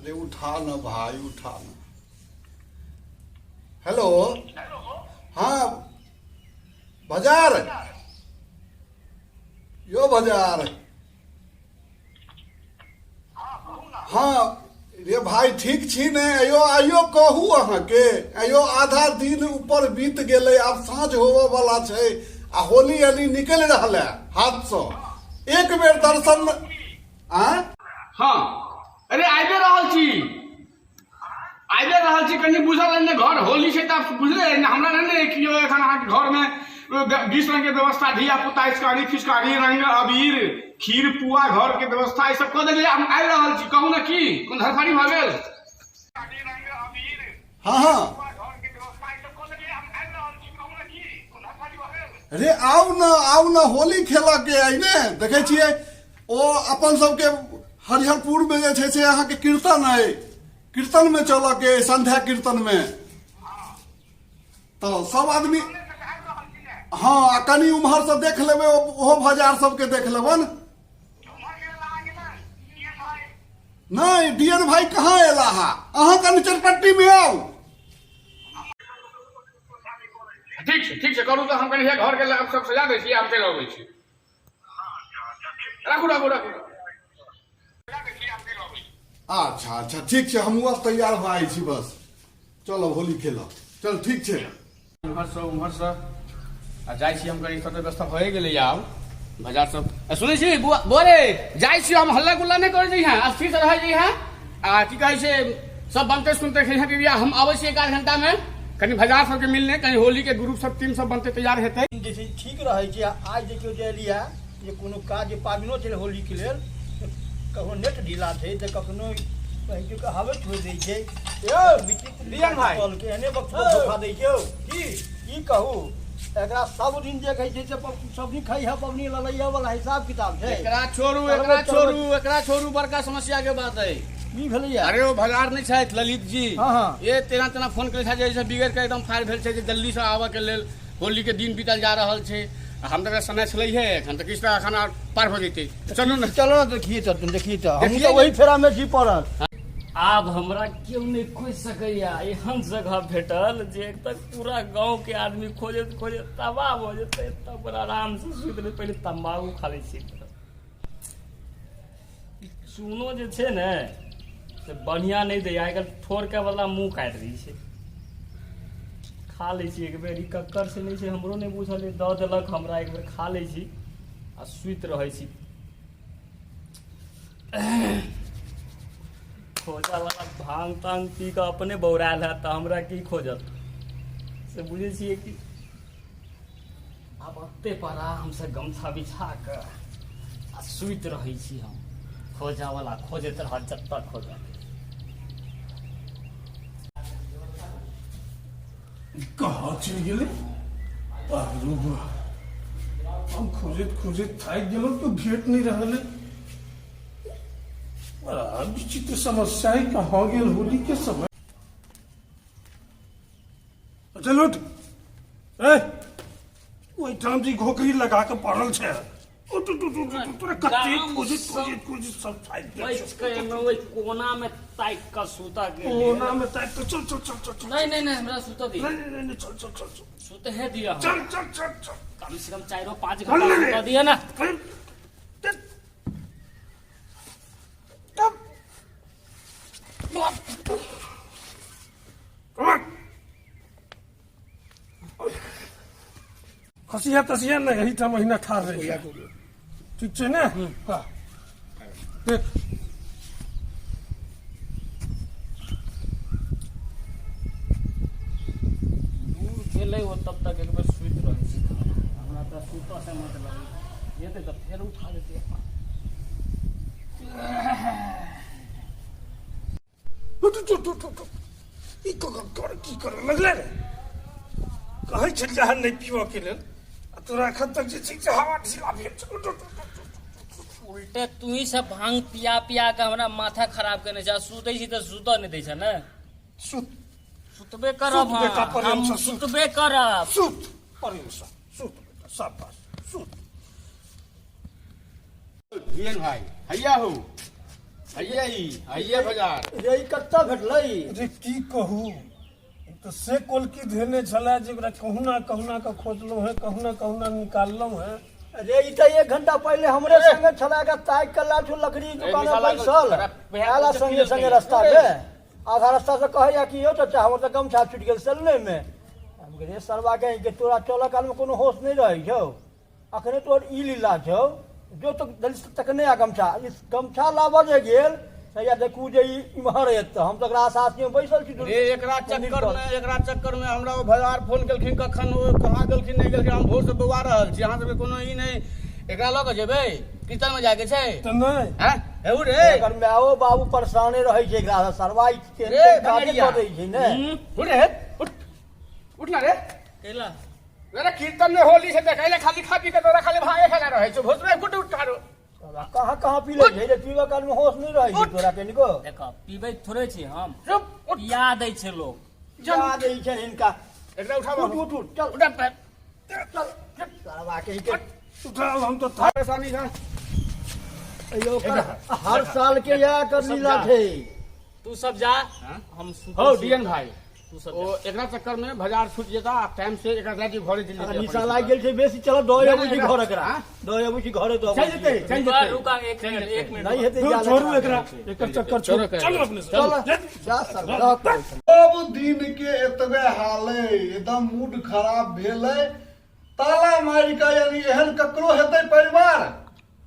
अरे उठा न भाई उठा न हेलो हाँ बाजार यो बाजार हाँ रे भाई ठीक छी ने अयो आइयो कहू अहाँके अयो आधा दिन ऊपर बीत गेलै आब साँझ होबऽ वाला छै आ होली अली निकलि रहल है हाथसँ एक बेर दर्शन आँय हँ अरे आबि रहल छी आबि रहल छी कनि बुझल अइ ने घर होली छै तऽ बुझले अइ ने हमरा नहि ने केओ एखन अहाँके घरमे 20 रंगके व्यवस्था धिया पुता इसकारी फिसकारी रंग अबीर खीर पुआ घरके व्यवस्था ई सब कऽ देलियै हम आबि रहल छी कहू ने की कोन धरफड़ी भऽ गेल हँ हँ रे आउ न आउ न होली खेलऽ के अइ ने देखै छियै ओ अपन सबके हरिहरपुर मे जे छै से अहाँके कीर्तन अइ कीर्तन मे चलऽ के अइ संध्या कीर्तन मे तऽ सब आदमी हँ आ कनि उम्हर से देख लेबै ओहो भजार सबके देख लेबन नहि डी एन भाई कहाँ एला हा अहाँ कनि चरपट्टी मे आउ ठीक छै ठीक छै करू तऽ हम कनि घरके सब सजा दै छी आब चलि अबै छी राखू राखू राखू अच्छा अच्छा ठीक छै हमहूँ आब तैयार भऽ जाइ छी बस चलब होली खेलब चल ठीक छै उम्हरसँ उम्हरसँ आ जाइ छी हम कनि सब व्यवस्था भए गेलै आब बाजार सब आ सुनै छी बुआ बुआ रे जाइ छी हम हल्ला गुल्ला नहि करै जइहें स्थिर से रहै जइहें आ की कहै छै सब बनतै सुनतै खइहें पिबिया हम आबै छी एक आध घंटा मे कनि बाजार सबके मिलने कनि होली के ग्रुप सब टीम सब बनतै तैयार हेतै जे छै ठीक रहै छै आइ देखियौ जे एलियै जे कोनो काज पाबनिओ छलै होलीके लेल तऽ कखनो नेट ढीला छै तऽ कखनो कहै छै कहावत छोड़ि दै छै यौ विचित्र दियन भाई। कहलकै एहने वक्त पर धोखा दै छै यौ की की कहू एकरा सब दिन जे कहै छै से सब दिन खैहे पबनी ललैया वाला हिसाब किताब छै एकरा छोड़ू एकरा छोड़ू एकरा छोड़ू बड़का समस्या के बात है की भेलैया अरे ओ भगार नहि छथि ललित जी हाँ, हाँ। ये तेना तेना फोन करै छथि जे बिगड़ के एकदम फायर भेल छै जे जल्दी से आबऽ के लेल होली के दिन बीतल जा रहल छै आ हम तऽ समय छलै हे एखन तऽ किछु तऽ एखन आर पार भऽ जेतै चलू ने चलो ने देखिए तऽ देखिए तऽ हमहूँ देखिए तऽ वही फेरा मे छी पड़ल आब हमरा केओ नहि खोजि सकैया एहन जगह भेटल जे एक तक पूरा गांव के आदमी खोजैत खोजैत तबाह भऽ जेतै तब बड़ा आराम से सुति रहै पहिले तम्बाकू खा लै छियै ई चूनो जे छै ने से बढ़िआँ नहि दैया आइ काल्हि ठोरके बदला मुँह काटि दै छै खा लै छी एक बेर ई कक्कर से नहि छै हमरो नहि बुझल अइ दऽ देलक हमरा एक बेर खा लै छी आ सुति रहै छी खोजऽ वाला भांग तांग पी कऽ अपने बौरायल हैत तऽ हमरा की खोजत से बुझै छियै कि आब ओते पर आरामसँ गमछा बिछा कऽ आ सुति रहै छी हम खोजऽ वाला खोजैत रहत जतऽ खोजत कहाँ चलि गेलै बाप रे बा हम खोजैत खोजैत थाकि गेलहुँ तऽ भेट नहि रहल अइ। बड़ा विचित्र समस्या है कहाँ गेल होली के समय चल उठ ए ओहिठाम जे घोकरी लगा के पड़ल छै उठ उठ उठ उठ उठ, तोरा कते खोजैत खोजैत खोजैत सब थाकि गेल बैठ के एमे ओहि कोना में ताकि कऽ सुतऽ के कोना में ताकि के चल चल चल चल चल नहीं नहीं नहीं हमरा सुतऽ दिअ नहीं नहीं नहीं चल चल चल चल सुते दिअ चल चल चल चल कम से कम 4-5 चल घंटा रे। सुतऽ दिअ ना चल चल चल खसिया तसिया नहि एहिठाम अहिना ठाढ़ रहि ठीक छै ने हँ देख दूर गेलै ओ तब तक एक बेर सुति रहै छै हमरा तऽ सुतऽ से मतलब जेतै तऽ फेर उठा देतै उठ उठ उठ उठ ई कर की कर लगले रे कहै छलियै हन नहि पीबऽ के लेल आ तोरा एखन तक जे छै से हवा ढीला भेल छौ उठ उठ उठ उठ उल्टे तू ही सब भांग पिया पिया के हमरा माथा खराब केने छै सुतै छी तऽ सुतऽ नहि दै छै ने सुत सुतबे करब सुत बेटा हम प्रेम से सुत। सुतबे करब सुत प्रेम से सुत बेटा शाबाश सुत धीरेन भाई हैया हो हइये ई हइये बाजार। रे ई कतऽ भेटलै? रे की कहू, ई तऽ से कोलकी धेने छलै जे ओकरा कहुना कहुना कऽ खोजलहुँ हेँ, कहुना कहुना निकाललहुँ हेँ। रे ई तऽ एक घंटा पहिले हमरे संगे छला के ताकि के लाल छौ लकड़ी दुकान पर बैसल आला संगे संगे रास्ता पे आधा रास्ता से कहैया कि यौ चाचा हमर तऽ गमछा छुटि गेल सलने मे। हम कहलियै सरवा के के तोरा चलऽ काल मे कोनो होश नहि रहै छौ, अखने तोहर ई लीला छौ, जो तो तकने आ गमछा, इस गमछा लाबऽ जे गेल सैया देखू जे ई इम्हर एत, हम तऽ एकरा आशास मे बैसल छी। रे एकरा चक्कर मे, एकरा चक्कर मे हमरा ओ भजार फोन केलखिन कखन, ओ कहाँ गेलखिन नहि गेलखिन, हम भोर से बौआ रहल छी। अहाँ सबके कोनो ई नहि, एकरा लऽ कऽ जेबै कीर्तन मे जायके छै तऽ नहि हैं हेउ रे। एकर मायो बाबू परेशाने रहै छै एकरा से, सरवा ई रे, काजे भैया। कऽ दै छै ने। उठ रे, उठ उठ ना रे। कैला रे कीर्तन में होली से देखै ले खाली खा पी के तोरा खाली भागे खेला रहै छौ, भोसरे गुट उठ ठारो। साला कहाँ कहाँ पी लै छै रे, पीबऽ काल मे होश नहि रहै छै तोरा कनिको। देखऽ पीबै थोड़े छी हम, चुप उठ। पिया दै छै लोक। जा दै छै हिनका। एकरा उठाबऽ। उठ उठ उठ चल उठा पैर। चल सरवा के हिनके उठाल हम तऽ थाक परेशानी छै। अयो हर साल के इएह कर लीला छै। तू सब जा, हम सुतै हौ छी। डीएन भाई, तू सब ओ एकरा चक्कर में बाजार छूट जेता आ टाइम से एकरा जाके घरे चलि जेतै। निशा लागि गेल छै बेसी, चल दऽ अबै छी घर एकरा, हाँ? दऽ अबै छी घरे दऽ चलि जेतै, चलि रुका जेतै। रुका एक मिनट, एक मिनट। नहि हेतै दूर जाल छोड़ू एकरा। एकरा, एकर चक्कर छोड़ू, छोड़ो, चलू अपने से। चल जा सर रह पड़ै छै। सब दिन के एतबे हाल अइ, एकदम मूड खराब भेलै। ताला मारि कऽ, यानी एहन ककरो हेतै परिवार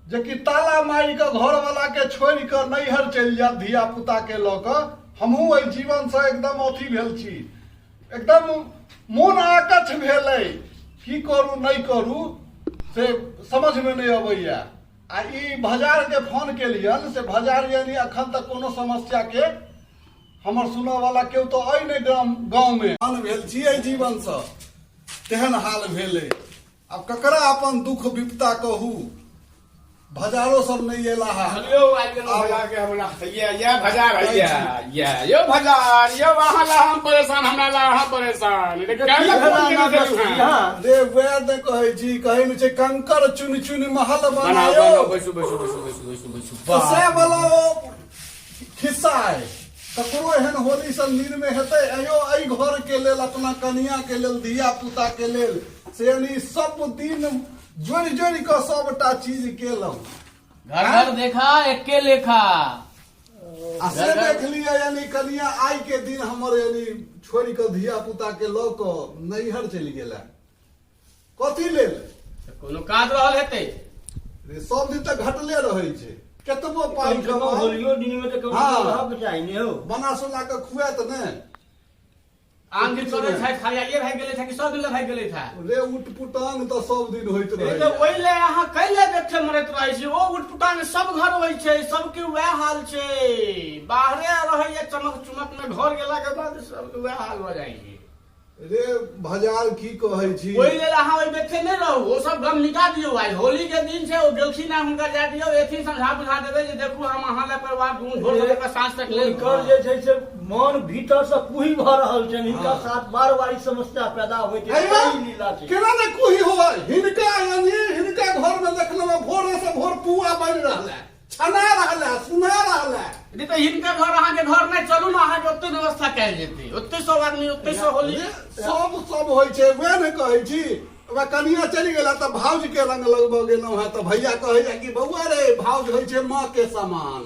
जे कि ताला मारि कऽ घरवला के छोड़ि कऽ नैहर चलि जायत धिया पुता के लऽ कऽ? हमहूँ एहि जीवनसँ एकदम अथी भेल छी, एकदम मोन आकछ भेलै, की करू नहि करू से समझमे नहि अबैया। आ ई भजारके फोन केलियनि से भजार यानी अखन तक कोनो समस्याके हमर सुनऽवला केओ तऽ अइ नहि गाम गाँवमे। हाल भेल छी एहि जीवनसँ, तेहन हाल भेलै। आब ककरा अपन दुख विपता कहू, भजारो सब नहि एला हा। यौ आबि गेलहुँ भजार के हमरा। ये ये भजार है, ये ये यौ भजार यौ, अहाँ ला हम परेशान, हमरा ला अहाँ परेशान। लेकिन की काल्हि भेला फोन केने ना छलहुँ हेँ। हँ रे वएह तऽ कहै छी, कहै नहि छै कंकर चुनि चुनि महल बनाउ बनायो, बनाउ, बैसू बैसू बैसू बैसू बैसू बैसू। तऽ सएह वाला ओ खिस्सा अइ। ककरो एहन होली सब नींद में हेतै? अयो एहि घर के लेल, अपना कनिया के लेल, धिया पुता के लेल से यानी सब दिन जोड़ि जोड़ि कऽ सबटा चीज केलहुँ। घर घर देखा एके लेखा। आ से देख लिअ यानी कनिया आइ के दिन हमर यानी छोड़ि कऽ धिया पुता के लऽ कऽ नैहर चलि गेला, कथी लेल? कोनो काज रहल हेतै। रे सब दिन तऽ घटले रहै छै, केतबो पाइ कम से कम कमाउ। होलियो दिन में तऽ कम से हाँ। कम रहक चाही ने हौ। बना सोना कऽ खुआत ने। आन दिन करै छै, खाली आइए भागि गेलै छै कि सब दिन लए भागि गेलै छै? रे उटपुटांग तऽ सब दिन होइत रहै। तऽ ओहि लए अहाँ कैले देखे मरैत रहै छी? ओ उटपुटांग सब घर होइ छै, सबके वएह हाल छै। बाहरे रहैया चमक चुमक मे, घर गेला के बाद सबके वएह हाल भऽ जाइ छै। रे भजार की कहै छी, ओहि लेल अहाँ ओहि बेथे नहि रहू, ओ सब गम मिटा दियौ। आइ होली के दिन छै, ओ गेलखिन हैं हुनका जाय दियौ, एथिन समझा बुझा देबै जे देखू हम अहाँ लए परिवार दुनू भोर से लऽ कऽ साँझ तक लेल। हुनकर जे छै से मन भीतर से कुही भऽ रहल छनि, हिनका साथ बार बार ई समस्या पैदा होइ छै, अरे ई लीला छै। केना ने कुही हुआ हिनका, यानी हिनका घर में देखलहुँ हँ, भोरे से भोर पुआ बनि रहल है, छना रहल है, सुना रहल है। नहीं तऽ हिनकर घर अहाँके घर नहि, चलू ने अहाँके ओते व्यवस्था कयल जेतै, ओते सब आदमी ओते सब होली। रे, सब सब होइ छै, वएह ने कहै छी। वएह कनिया चलि गेला तऽ भाउज के रंग लगबऽ गेलहुँ हेँ तऽ भैया कहैया कि बौआ रे भाउज होइ छै माँ के समान,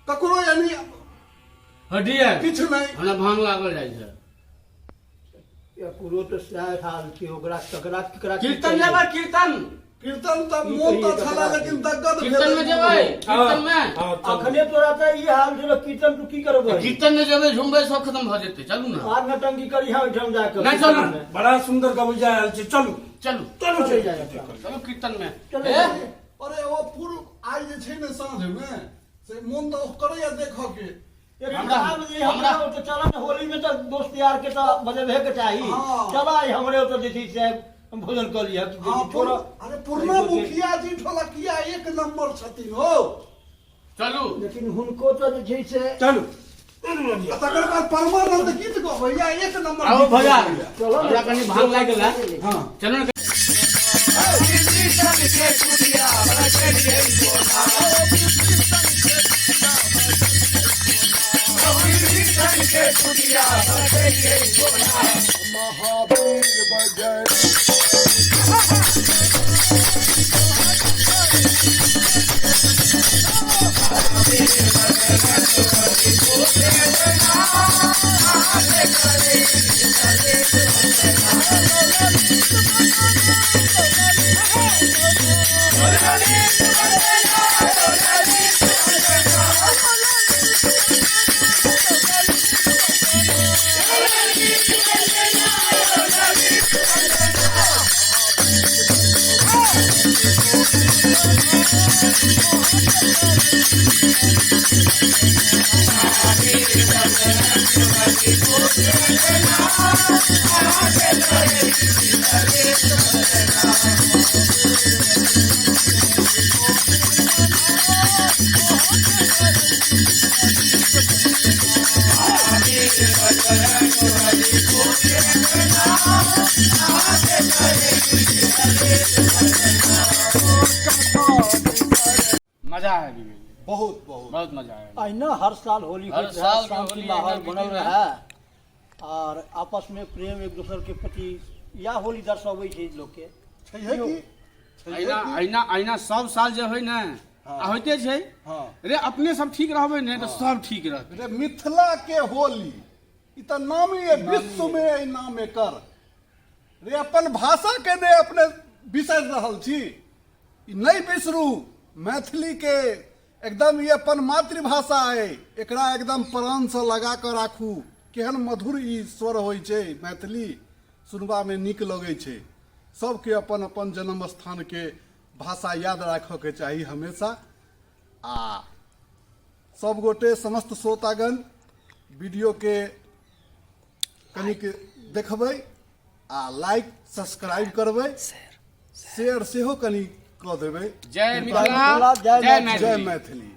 ककरो यानी हटिया किछु नहि। हमरा भांग लागल जाइ छै। एकरो तऽ सएह हाल छै, ओकरा ककरा ककरा की कीर्तन कहियै? जेबै कीर्तन, कीर्तन तऽ की मोन तऽ कहियै छलै ककरा? लेकिन दग्गद कीर्तन में जेबै कीर्तन में? हँ, चलू। अखने तोरा तऽ ई हाल छौ, कीर्तन तू की करबै? कीर्तन में जेबै झुमबै सब खत्म भऽ जेतै, चलू ने। आर नटंकी करी हँ ओहिठाम जाकऽ। नहि चलू। बड़ा सुंदर गवैया आयल छै, चलू चलू चलू चलै चलू जाय। चलू कीर्तन में। चलै ए, जाय। अरे ओ पूर्व आइ जे छै ने साँझ मे से मोन तऽ करैया देखऽ के। हमरा हमरा ओतऽ चल ने, होली में तऽ दोस्त यार के तऽ बजेबे के चाही। हाँ। चल आइ हमरे ओतऽ जे छै से भोजन कऽ लिहऽ। हाँ, छोड़। अरे पूर्णा मुखिया जी ढोलकिया एक नंबर छथिन हो। चलू। लेकिन हुनको तऽ जे छै से चलू चलू रंजिया। आ तकर बाद परमानंद गीत गबैया एक नंबर आओ गीत भैया। गबैया। चलो ने। हमरा कनि भांग लागि गेल है। हाँ। चलू ने। महावीर बजरंग। मजा आबि गेल। बहुत बहुत। बहुत मजा आयल। अहिना हर साल होली हर होइत रहै, साल के शांति होली माहौल अहिना बनल बीतैत रहै और आपस में प्रेम एक दोसर के प्रति या होली दर्शाबै छै लोक के। छैहे की, छैहे अहिना की? अहिना अहिना सब साल जे होइ ने, आ होइते छै। रे, अपने सब ठीक रहबै ने तऽ सब ठीक रहतै। रे, मिथिला के होली ई तऽ नामी है विश्व में, एहि नाम एकर। रे, अपन भाषा के ने अपने बिसरि रहल छी, ई नहि बिसरू। मैथिली के एकदम ई अपन मातृभाषा अइ, एकरा एकदम प्राणसँ लगा कऽ राखू। केहन मधुर ई स्वर होइ छै मैथिली, सुनबामे नीक लगै छै। सबके अपन अपन जन्म स्थानके भाषा याद राखऽके चाही हमेशा। आ सब गोटे, समस्त श्रोतागण, वीडियोके कनिक देखबै आ लाइक सब्सक्राइब करबै, शेयर सेहो कनि कऽ देबै। जय कृपा। मिथिला, जय जय मैथिली। जय मैथिली। मैथिली।